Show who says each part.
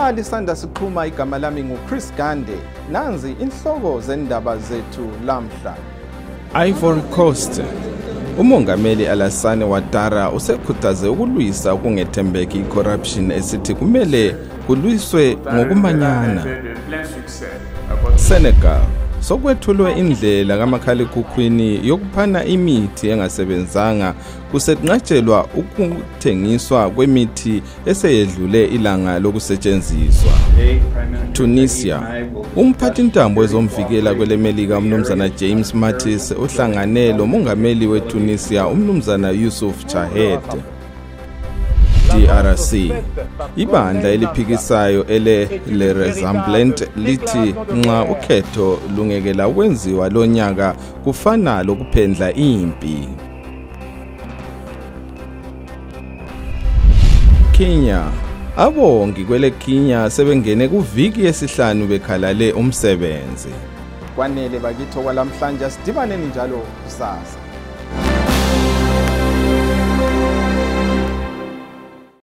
Speaker 1: Nxa lisanda siqhuma, igama lami nguChris Gande. Nanzi inhloko zendaba zethu lamhla. Ivory Coast: umongameli Alassane Ouattara usekhuthaze ukulwisa ukungethembeki, i-corruption, esithi kumele kulwiswe ngokumanyana. Senegal: sokwethulwe indlela kamakhalekhukhwini yokuphana imithi engasebenzanga, kusenqatshelwa ukuthengiswa kwemithi eseyedlule ilanga lokusetshenziswa. Tunisia: umphathintambo wezomvikela kweleMelika, umnumzana James Mattis, uhlangane lomongameli weTunisia, umnumzana Yusuf Chahed. DRC: ibandla eliphikisayo ele Le Rassemblement lithi nxa ukhetho lungekela ukwenziwa lonyaka kufana lokuphendla impi. Kenya: abongi kwele Kenya sebengene kuviki yesihlanu bekhalale umsebenzi. Kwanele bakithi okwalamhlanje, sidibaneni njalo kusasa.